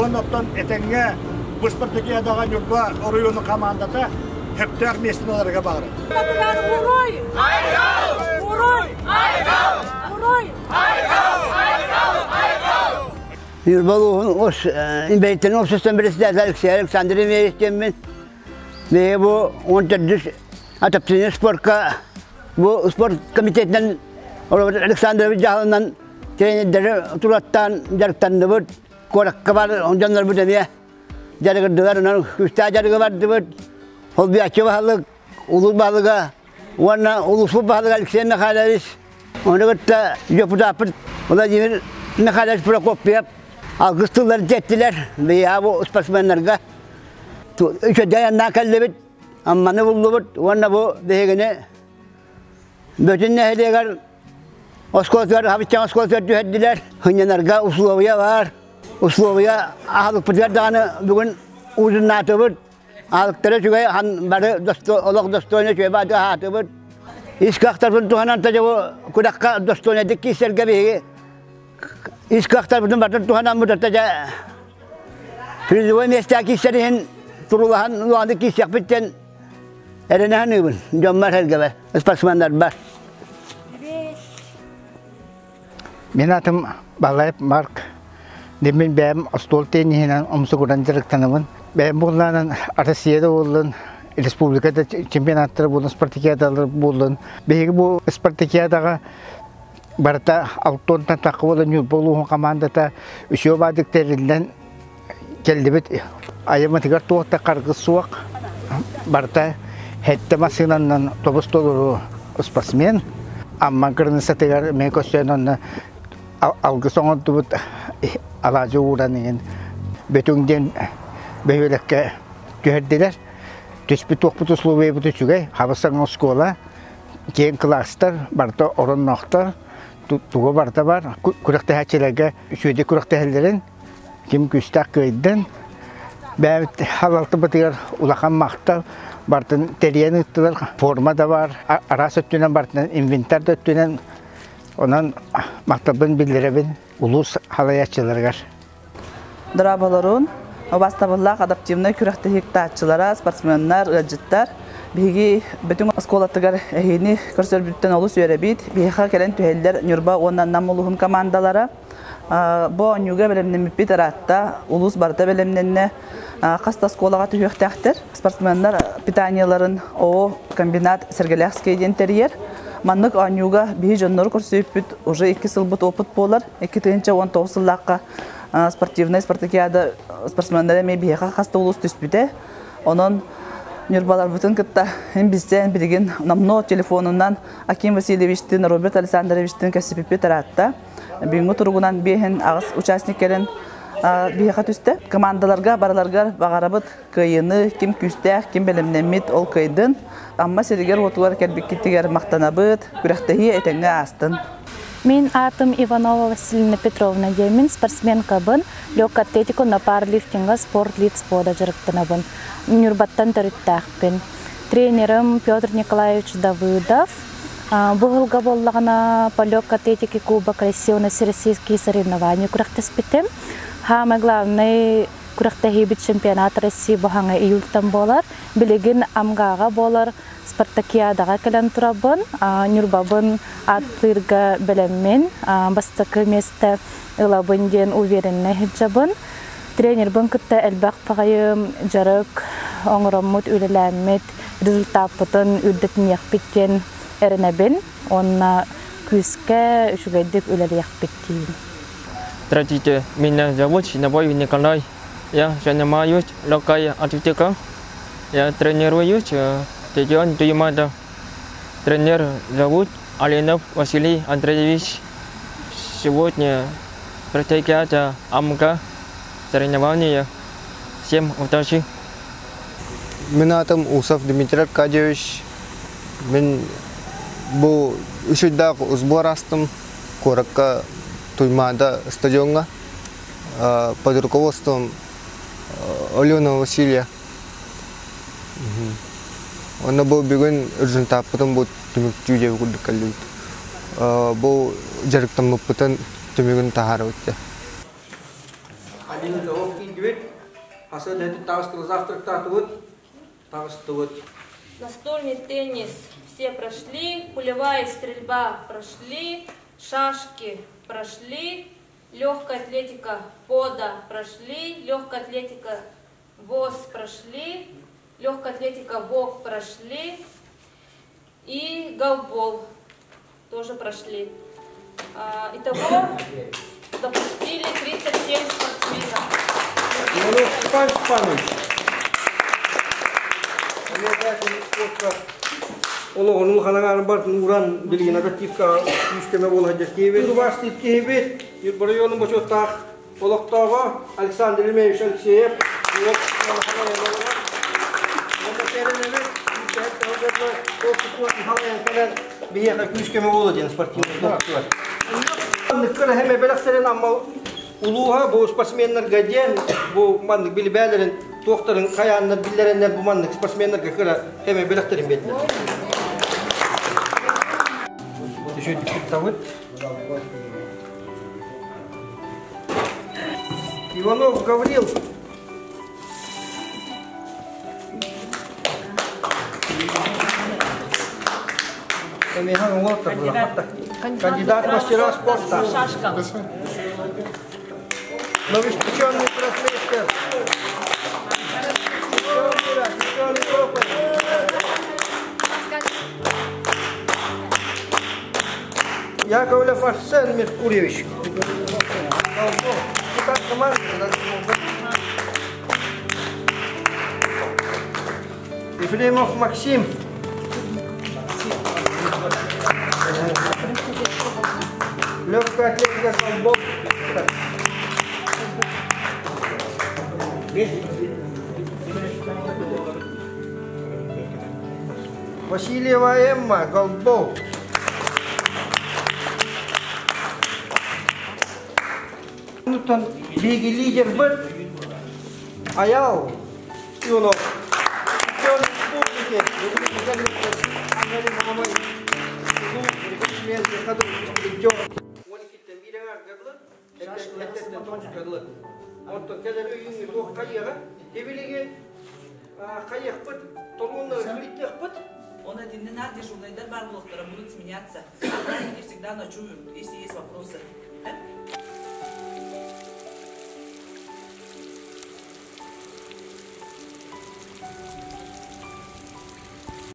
Уонна оттон этэҥҥэ бу спартакиадаҕа Ньурба оройуонун хамаандата сөптөөх миэстэни ыларга баҕарабын. Уруй! Уруй! Уруй! Ньурба улууһун инбэлииттэрин уопсастыбатын председателэ Алексей Александр Ильич диэммин. Биһиги бу 14 адаптивный спорка бу спорт комитетинэн Роберт Александрович дьаһалынан тренердэри тураттаан дьарыктанныбыт. Куоракка бар дьоннорбут эмиэ дьарыгырдылар, онон күүстээх дьарыгы бардыбыт. Холбуйааччы баһылык, улуус баһылыга уонна улууспут баһылыга Алексей Михайлович, ону кытта депутаппыт Владимир Михайлович Прокопьев алгыс тылларын тиэттилэр. Биһиэхэ бу спортсменнарга үчүгэй айаннаан кэллибит, Амманы буллубут уонна бу биһигини Бөтүн нэһилиэгэр оскуолатыгар Хабыччаҥ оскуолатыгар түһэрдилэр. Сынньанарга условия баар. Условия аһылыкпытыгар даҕаны бүгүн ужиннаатыбыт. Аһылыктара үчүгэй, бары олох достойно үчүгэй бааты аһаатыбыт. Ис кыахтарбын туһанан бу күрэххэ достойнайдык киирсэргэ биһиги ис кыахтарбытын барытын туһанаммыт ата дьэ призовой миэстэҕэ киирсэр иһин турулаһан улааннык киирсиэхпит диэн эрэнэ саныыбын дьоммор сэргэбэр спортсменнарбар. Мин атым Балаев Марк. Мин бэйэм остуол тенниһинэн умсугуран дьарыктанабын. Бэйэм буоллаанан Россияда буоллун, республикада чемпионаттара буоллун, спартакиадалар буоллун. Биһиги бу спартакиадаҕа барыта алтонтан тахха буолан Ньурба улууһун командата үчүгэй баадык тэриллэн кэллибит. Айаммытыгар туох да харгыс суох. Барыта хэттэ массыынанан тобус толору спортсмен. Амман кырыныссатыгар мен көрсөн онно алгыс оҥордубут алаадьы ууран иһин Бөтүҥ диэн бөһүөлэккэ түһэрдилэр. Түспүт туохпут условиябыт үчүгэй. Хабысаҥ оскуола, киэҥ кылаастар, барыта оронноохтор, туга барыта бар. Күрэхтэһээччилэргэ үчүгэйдик күрэхтэһэллэрин ким күүстээх кыайдын. Бэйэбит халалтыбытыгар улахан махтал бартын тэрийэн ыыттылар. Форма да бар, араас өттүнэн бартынан инвентарь да өттүнэн. Онон махталбын биллэрэбин улуус халайааччыларыгар. Дорооболорун, убаастабыллаах адаптивнай күрэхтэһии кыттааччылара, спортсменнар, ыалдьыттар. Биһиги Бөтүҥ оскуолатыгар эһиини көрсөрбүттэн олус үөрэбит. Биһиэхэ кэлэн түһэллэр Ньурба уонна Нам улууһун командалара. Бу оонньууга бэлэмнэммиппит ыраатта, улуус барыта бэлэмнэннэ. Хас да оскуолаҕа түһүөхтээхтэр. Спортсменнар питаниеларын ООО «Комбинат Сэргэлээхскэй» диэн тэрийэр. Маннык оонньууга биһи дьоннору көрсүбүппүт уже икки сылбыт опыт буолар. 2019 сыллаахха спортивнай спартакиада спортсменнара эмиэ биһиэхэ хас да улуус түспүтэ. Онон Ньурбаларбытын кытта билсэн билигин номнуо телефонунан Аким Васильевичтин, Роберт Александровичтин кэпсэппиппит ыраатта. Бүгүҥҥү туругунан биэһин аҕыс участник кэлэн биһиэхэ түстэ. Командаларга барыларыгар баҕарабыт кыайыыны, ким күүстээх, ким бэлэмнэммит ол кыайдын. Амма сиригэр-уотугар кэлбиккитигэр махтанабыт, күрэхтэһии этэҥҥэ аастын. Мин аатым Иванова Василина Петровна диэммин, спортсменкабын, легкая атлетика уонна пауэрлифтинга спорт лицпода дьарыктанабын. Ньурбаттан төрүттээхпин. Тренерым Петр Николаевич Давыдов. Бу сылга буоллаҕына по легкой атлетике Кубок России уонна Всероссийские соревнования күрэхтэспитим. Самый главный күрэхтэһиибит чемпионат России баһаҥа июльтан буолар. Билигин Амгааҕа буолар спартакиадаҕа кэлэн турабын. Ньурбабын ааттыырга бэлэммин. Бастакы миэстэ ылабын диэн увереннай сылдьабын. Тренербин кытта элбэх баҕайы дьарык оҥороммут, үлэлээммит, результаппытын үрдэтиниэхпит диэн эрэнэбин уонна күүскэ үчүгэйдик үлэлиэхпит диибин. Здравствуйте, меня зовут Шинобой Николай. Я занимаюсь легкой атлетикой. Я тренируюсь стадион Туймада. Тренер зовут Алинов Василий Андреевич. Сегодня протекает АМК соревнования. Всем удачи! Мин аатым Усов Дмитрий Аркадьевич. Мин бу үс ыйдаах сбор астым куоракка Туймаада стадиоҥҥа под руководством Алена Василья. Онно бу бүгүн результаппытын бу түмүктүү диэбит курдук кэллибит. Бу дьарыктаммыппытын түмүгүн таһаарабыт дьэ. Түстүбүт. Хаса дэһити таҕыстыбыт, завтрактаатыбыт, таҕыстыбыт. Настольный теннис все прошли, пулевая стрельба прошли, шашки прошли, легкая атлетика пода прошли, легкая атлетика ВОЗ прошли, легкая атлетика ВОК прошли и голбол тоже прошли. Итого допустили 37 спортсменов. Иванов Степан Степанович. Олоҕун улахан бар ууран билигин адаптивка күүскөмө буола сылдьар киһибит. Убаастыыр киһибит, Ньурба оройуонун бочуоттаах олохтооҕо Александр Ильич Алексеев. Биһиэхэ күүскөмө буола диэн спортивный тохтугар. Ныккыр эһэм эбэлэхтэрин Амма улууһа бу спортсменнарга диэн бу маннык билибээлэрин туохтарын хайааннар биллэрэннэр бу маннык спортсменнарга кыра эме бэлэхтэрин биэрдилэр. Түшүдүктабыт. Иванов Гаврил. Кандидат мастера спорта. Новоиспеченный гроссмейстер. Яковлев Арсен Меркурьевич. Ефремов Максим. Легкая атлетика Колбов. Васильева Эмма, Голбол. Онтон биһиги лидербыт Аял Ионов. Чемпион республики. Онтон кэлэр үйүҥҥү туох хайыаҕа? Тибилиги хайыахпыт, толуонна кылиттыахпыт. Он один на дежурныйдар бар буолуохтара, будут сменяться. Охранники всегда ночуют, если есть вопросы.